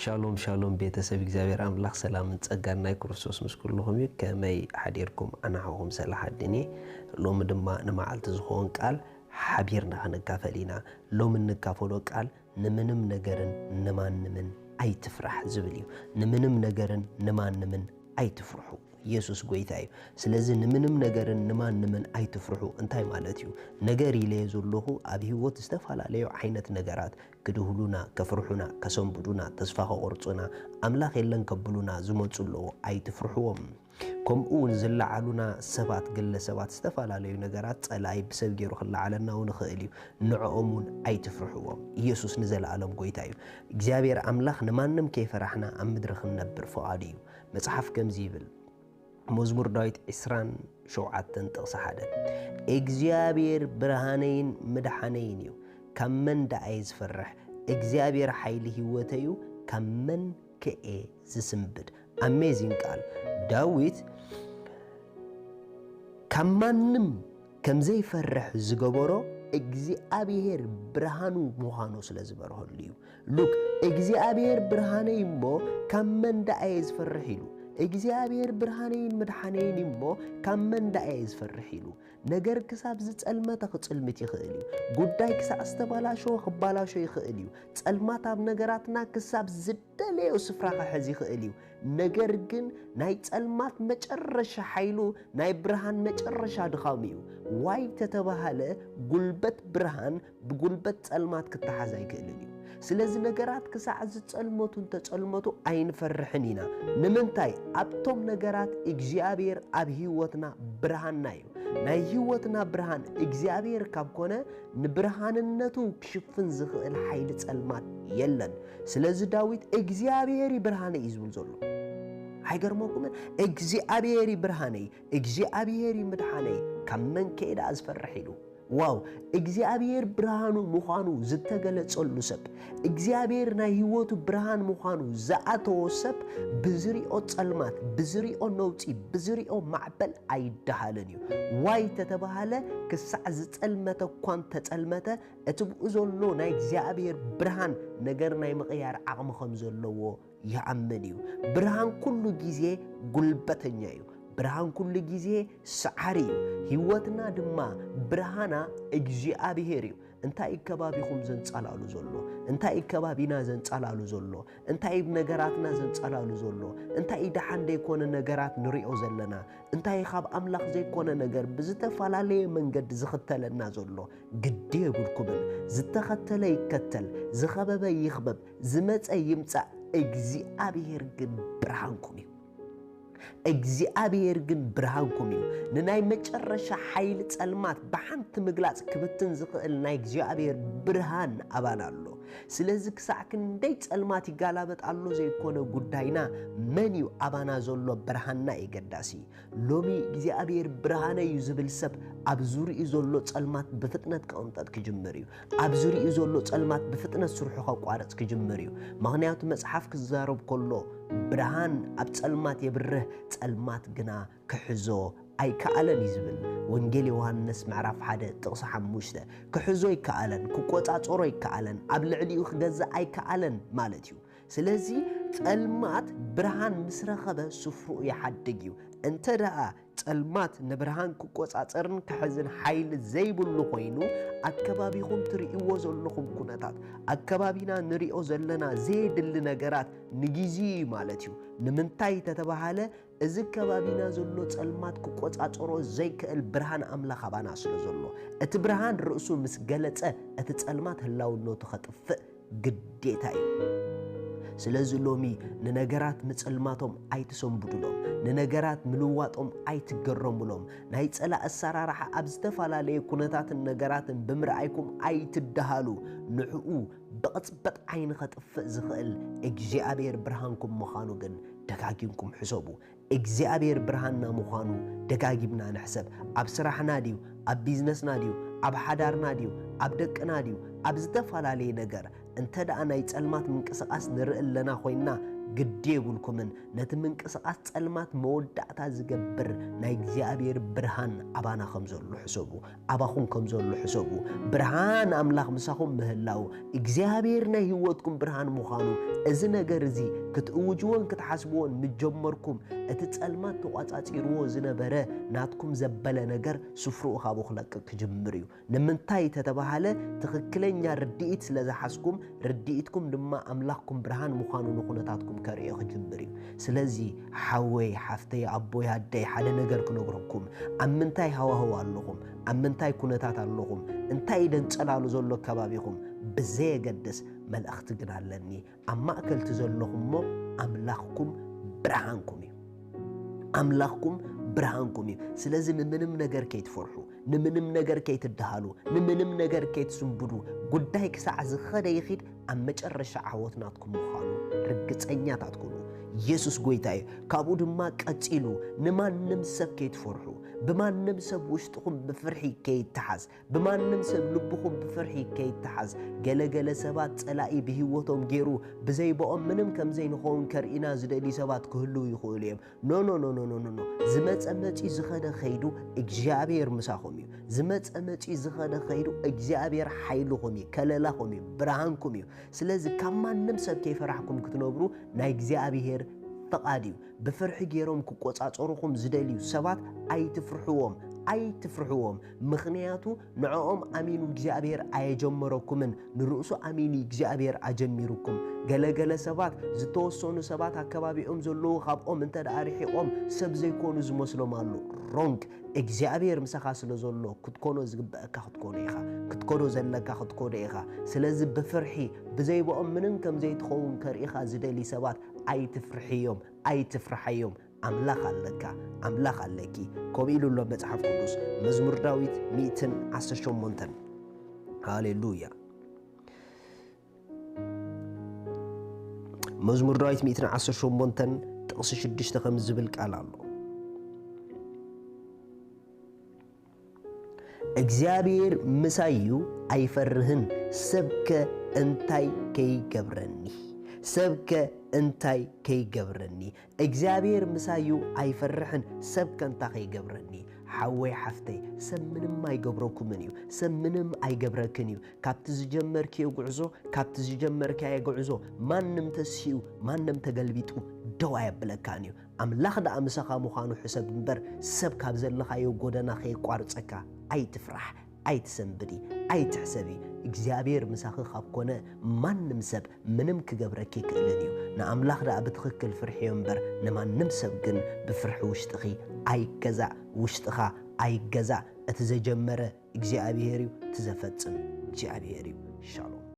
ሻሎም ሻሎም ቤተሰብ እግዚኣብሔር ኣምላኽ ሰላምን ጸጋን ናይ ክርስቶስ ምስ ኩልኹም እዩ። ከመይ ሓዲርኩም? ኣናሓኹም ሰላሓዲን እየ። ሎሚ ድማ ንመዓልቲ ዝኾን ቃል ሓቢርና ክንካፈል ኢና። ሎሚ እንካፈሎ ቃል ንምንም ነገርን ንማንምን ኣይትፍራሕ ዝብል እዩ። ንምንም ነገርን ንማንምን ኣይትፍርሑ። ኢየሱስ ጎይታ እዩ። ስለዚ ንምንም ነገርን ንማንምን ኣይትፍርሑ እንታይ ማለት እዩ? ነገር ኢለየ ዘለኹ ኣብ ህይወት ዝተፈላለዩ ዓይነት ነገራት ክድህሉና፣ ከፍርሑና፣ ከሰንብዱና፣ ተስፋ ከቆርጹና፣ ኣምላኽ የለን ከብሉና ዝመጹ ኣለዉ። ኣይትፍርሕዎም። ከምኡ እውን ዝለዓሉና ሰባት፣ ግለ ሰባት፣ ዝተፈላለዩ ነገራት ጸላኢ ብሰብ ገይሩ ክለዓለና እውን ይኽእል እዩ። ንዕኦም እውን ኣይትፍርሕዎም። ኢየሱስ ንዘለኣለም ጎይታ እዩ። እግዚኣብሔር ኣምላኽ ንማንም ከይፈራሕና ኣብ ምድሪ ክንነብር ፍቓዱ እዩ። መጽሓፍ ከምዚ ይብል፣ መዝሙር ዳዊት ዕስራን ሸውዓተን ጥቕሲ ሓደ፣ እግዚኣብሔር ብርሃነይን ምድሓነይን እዩ፣ ካብ መን ደኣ እየ ዝፈርሕ? እግዚኣብሔር ሓይሊ ህይወተይ እዩ፣ ካብ መን ከ እየ ዝስንብድ? ኣሜዚንግ ቃል። ዳዊት ካብ ማንም ከም ዘይፈርሕ ዝገበሮ እግዚኣብሔር ብርሃኑ ምዃኑ ስለ ዝበርሀሉ እዩ። ሉክ፣ እግዚኣብሔር ብርሃነይ እሞ ካብ መን ደኣ እየ ዝፈርሕ ኢሉ። እግዚኣብሔር ብርሃነይን ምድሓነይን እሞ ካብ መን ደኣ እየ ዝፈርሕ ኢሉ። ነገር ክሳብ ዝጸልመተ ክጽልምት ይኽእል እዩ። ጉዳይ ክሳዕ ዝተባላሸወ ክባላሾ ይኽእል እዩ። ጸልማት ኣብ ነገራትና ክሳብ ዝደለዮ ስፍራ ክሕዝ ይኽእል እዩ። ነገር ግን ናይ ጸልማት መጨረሻ ሓይሉ ናይ ብርሃን መጨረሻ ድኻሙ እዩ። ዋይ ተተባሃለ ጉልበት ብርሃን ብጉልበት ጸልማት ክተሓዝ ኣይክእልን እዩ። ስለዚ ነገራት ክሳዕ ዝጸልመቱ እንተጸልመቱ ኣይንፈርሕን ኢና። ንምንታይ? ኣብቶም ነገራት እግዚኣብሔር ኣብ ህይወትና ብርሃንና እዩ። ናይ ህይወትና ብርሃን እግዚኣብሔር ካብ ኮነ ንብርሃንነቱ ክሽፍን ዝኽእል ሓይሊ ጸልማት የለን። ስለዚ ዳዊት እግዚኣብሔር እዩ ብርሃነይ እዩ ዝብል ዘሎ። ኣይገርመኩምን? እግዚኣብሔር እዩ ብርሃነይ፣ እግዚኣብሔር እዩ ምድሓነይ፣ ካብ መን ከ እየ ደኣ ዝፈርሕ ኢሉ። ዋው! እግዚኣብሔር ብርሃኑ ምዃኑ ዝተገለጸሉ ሰብ፣ እግዚኣብሔር ናይ ህይወቱ ብርሃን ምዃኑ ዝኣተዎ ሰብ ብዝሪኦ ጸልማት፣ ብዝሪኦ ነውጺ፣ ብዝሪኦ ማዕበል ኣይደሃልን እዩ። ዋይ ተተባሃለ ክሳዕ ዝጸልመተ እኳ እንተጸልመተ እቲ ብኡ ዘሎ ናይ እግዚኣብሔር ብርሃን ነገር ናይ ምቕያር ዓቕሚ ከም ዘለዎ ይኣምን እዩ። ብርሃን ኩሉ ግዜ ጉልበተኛ እዩ። ብርሃን ኩሉ ግዜ ሰዓሪ እዩ። ህይወትና ድማ ብርሃና እግዚኣብሔር እዩ። እንታይ እዩ ከባቢኹም ዘንጸላሉ ዘሎ? እንታይ እዩ ከባቢና ዘንጸላሉ ዘሎ? እንታይ እዩ ነገራትና ዘንጸላሉ ዘሎ? እንታይ እዩ ደሓን ዘይኮነ ነገራት ንሪኦ ዘለና? እንታይ እዩ ካብ ኣምላኽ ዘይኮነ ነገር ብዝተፈላለየ መንገዲ ዝኽተለና ዘሎ? ግዲ የብልኩምን። ዝተኸተለ ይከተል፣ ዝኸበበ ይኽበብ፣ ዝመጸ ይምጻእ፣ እግዚኣብሔር ግን ብርሃንኩም እዩ። እግዚኣብሔር ግን ብርሃንኩም እዩ። ንናይ መጨረሻ ሓይሊ ጸልማት ብሓንቲ ምግላጽ ክብትን ዝኽእል ናይ እግዚኣብሔር ብርሃን ኣባና ኣሎ። ስለዚ ክሳዕ ክንደይ ጸልማት ይጋላበጥ ኣሎ ዘይኮነ ጉዳይና፣ መን እዩ ኣባና ዘሎ ብርሃንና እዩ ገዳሲ። ሎሚ እግዚኣብሔር ብርሃነ እዩ ዝብል ሰብ ኣብ ዙሪኡ ዘሎ ጸልማት ብፍጥነት ክቕንጠጥ ክጅምር እዩ። ኣብ ዙሪኡ ዘሎ ጸልማት ብፍጥነት ስርሑ ከቋርጽ ክጅምር እዩ። ምኽንያቱ መጽሓፍ ክዛረብ ከሎ ብርሃን ኣብ ጸልማት የብርህ፣ ጸልማት ግና ክሕዞ ኣይከኣለን እዩ ዝብል። ወንጌል ዮሃንስ ምዕራፍ ሓደ ጥቕሲ ሓሙሽተ፣ ክሕዞ ኣይከኣለን፣ ክቆጻጸሮ ኣይከኣለን፣ ኣብ ልዕሊኡ ክገዝእ ኣይከኣለን ማለት እዩ። ስለዚ ጸልማት ብርሃን ምስ ረኸበ ስፍርኡ ይሓድግ እዩ። እንተ ደኣ ጸልማት ንብርሃን ክቆጻጸርን ክሕዝን ሓይሊ ዘይብሉ ኮይኑ፣ ኣከባቢኹም ትርእይዎ ዘለኹም ኩነታት፣ ኣከባቢና ንሪኦ ዘለና ዘየድሊ ነገራት ንጊዜ እዩ ማለት እዩ። ንምንታይ ተተባሃለ፣ እዚ ከባቢና ዘሎ ጸልማት ክቆጻጸሮ ዘይክእል ብርሃን ኣምላኽ ኣባና ስለ ዘሎ፣ እቲ ብርሃን ርእሱ ምስ ገለጸ፣ እቲ ጸልማት ህላውነቱ ከጥፍእ ግዴታ እዩ። ስለዚ ሎሚ ንነገራት ምጽልማቶም ኣይትሰንብዱሎም፣ ንነገራት ምልዋጦም ኣይትገረሙሎም። ናይ ጸላእ ኣሰራርሓ ኣብ ዝተፈላለየ ኩነታትን ነገራትን ብምርኣይኩም ኣይትደሃሉ። ንዕኡ ብቕጽበት ዓይኒ ከጥፍእ ዝኽእል እግዚኣብሔር ብርሃንኩም ምዃኑ ግን ደጋጊምኩም ሕሰቡ። እግዚኣብሔር ብርሃንና ምዃኑ ደጋጊምና ንሕሰብ። ኣብ ስራሕና ድዩ? ኣብ ቢዝነስና ድዩ? ኣብ ሓዳርና ድዩ? ኣብ ደቅና ድዩ? ኣብ ዝተፈላለየ ነገር እንተ ደኣ ናይ ጸልማት ምንቅስቓስ ንርኢ ኣለና ኮይንና፣ ግዲ የብልኩምን። ነቲ ምንቅስቓስ ጸልማት መወዳእታ ዝገብር ናይ እግዚኣብሔር ብርሃን ኣባና ከም ዘሎ ሕሰቡ፣ ኣባኹም ከም ዘሎ ሕሰቡ። ብርሃን ኣምላኽ ምሳኹም ምህላው እግዚኣብሔር ናይ ህይወትኩም ብርሃን ምዃኑ፣ እዚ ነገር እዚ ክትእውጅዎን ክትሓስብዎን ምጀመርኩም፣ እቲ ጸልማት ተቋጻጺርዎ ዝነበረ ናትኩም ዘበለ ነገር ስፍርኡ ካብኡ ክለቅቕ ክጅምር እዩ። ንምንታይ ተተባሃለ፣ ትኽክለኛ ርድኢት ስለ ዝሓዝኩም፣ ርድኢትኩም ድማ ኣምላኽኩም ብርሃን ምዃኑ ንኹነታትኩም ከርእዮ ክጅምር እዩ። ስለዚ ሓወይ፣ ሓፍተይ፣ ኣቦይ፣ ኣደይ፣ ሓደ ነገር ክነግረኩም። ኣብ ምንታይ ሃዋህው ኣለኹም? ኣብ ምንታይ ኩነታት ኣለኹም? እንታይ ደንጸላሉ ዘሎ ከባቢኹም? ብዘየገድስ፣ መልእኽቲ ግን ኣለኒ። ኣብ ማእከል እቲ ዘለኹም እሞ ኣምላኽኩም ብርሃንኩም እዩ። ኣምላኽኩም ብርሃንኩም እዩ። ስለዚ ንምንም ነገር ከይትፈርሑ፣ ንምንም ነገር ከይትደሃሉ፣ ንምንም ነገር ከይትስንብዱ። ጉዳይ ክሳዕ ዝኸደ ይኺድ፣ ኣብ መጨረሻ ዓወት ናትኩም ምዃኑ ርግጸኛታት ኩኑ። ኢየሱስ ጎይታ እዩ። ካብኡ ድማ ቀጺሉ ንማንም ሰብ ከይትፈርሑ፣ ብማንም ሰብ ውሽጥኹም ብፍርሒ ከይተሓዝ፣ ብማንም ሰብ ልብኹም ብፍርሒ ከይተሓዝ። ገለገለ ሰባት ጸላኢ ብህይወቶም ገይሩ ብዘይብኦም ምንም ከም ዘይንኸውን ከርእዩና ዝደልዩ ሰባት ክህልዉ ይኽእሉ እዮም። ኖ ኖ ኖ ኖ ኖ ኖ ኖ። ዝመጸ መጺ ዝኸደ ኸይዱ እግዚኣብሔር ምሳኹም እዩ። ዝመጸ መጺ ዝኸደ ኸይዱ እግዚኣብሔር ሓይልኹም እዩ፣ ከለላኹም እዩ፣ ብርሃንኩም እዩ። ስለዚ ካብ ማንም ሰብ ከይፈራሕኩም ክትነብሩ ናይ እግዚኣብሔር ፍቓድ እዩ። ብፍርሒ ገይሮም ክቆጻጸሩኹም ዝደልዩ ሰባት ኣይትፍርሕዎም፣ ኣይትፍርሕዎም። ምኽንያቱ ንዕኦም ኣሚኑ እግዚኣብሔር ኣየጀመረኩምን፣ ንርእሱ ኣሚኑ እግዚኣብሔር ኣጀሚሩኩም። ገለገለ ሰባት፣ ዝተወሰኑ ሰባት ኣከባቢኦም ዘለዉ ካብኦም እንተ ደኣ ርሒቖም ሰብ ዘይኮኑ ዝመስሎም ኣሎ። ሮንግ። እግዚኣብሔር ምሳኻ ስለ ዘሎ ክትኮኖ ዝግበአካ ክትኮኖ ኢኻ፣ ክትከዶ ዘለካ ክትከዶ ኢኻ። ስለዚ ብፍርሒ ብዘይብኦም ምንም ከም ዘይትኸውን ከርእኻ ዝደሊ ሰባት ኣይትፍርሕዮም፣ ኣይትፍርሓዮም። ኣምላኽ ኣለካ፣ ኣምላኽ ኣለኪ። ከምኡ ኢሉ ኣሎ መጽሓፍ ቅዱስ፣ መዝሙር ዳዊት ሚእትን ዓሰርተ ሸሞንተን። ሃሌሉያ። መዝሙር ዳዊት ሚእትን ዓሰርተ ሸሞንተን ጥቕሲ ሽዱሽተ ከም ዝብል ቃል ኣሎ። እግዚኣብሔር ምሳይ እዩ ኣይፈርህን፣ ሰብከ እንታይ ከይገብረኒ? ሰብከ እንታይ ከይገብረኒ? እግዚኣብሔር ምሳይ እዩ ኣይፈርሕን፣ ሰብከ እንታይ ከይገብረኒ? ሓወይ ሓፍተይ፣ ሰብ ምንም ኣይገብረኩምን እዩ፣ ሰብ ምንም ኣይገብረክን እዩ። ካብቲ ዝጀመርክዮ ጉዕዞ፣ ካብቲ ዝጀመርካዮ ጉዕዞ ማንም ተሲኡ፣ ማንም ተገልቢጡ ደው ኣየብለካን እዩ። ኣምላኽ ደኣ ምሳኻ ምዃኑ ሕሰብ እምበር፣ ሰብ ካብ ዘለኻዮ ጎደና ከየቋርጸካ ኣይትፍራሕ፣ ኣይትሰንብዲ፣ ኣይትሕሰቢ። እግዚኣብሔር ምሳኺ ካብ ኮነ ማንም ሰብ ምንም ክገብረኪ ኣይክእልን እዩ። ንኣምላኽ ደኣ ብትኽክል ፍርሕዮ እምበር ንማንም ሰብ ግን ብፍርሒ ውሽጥኺ ኣይገዛእ፣ ውሽጥኻ ኣይገዛእ። እቲ ዘጀመረ እግዚኣብሔር እዩ፣ እቲ ዘፈጽም እግዚኣብሔር እዩ። ሻሎም።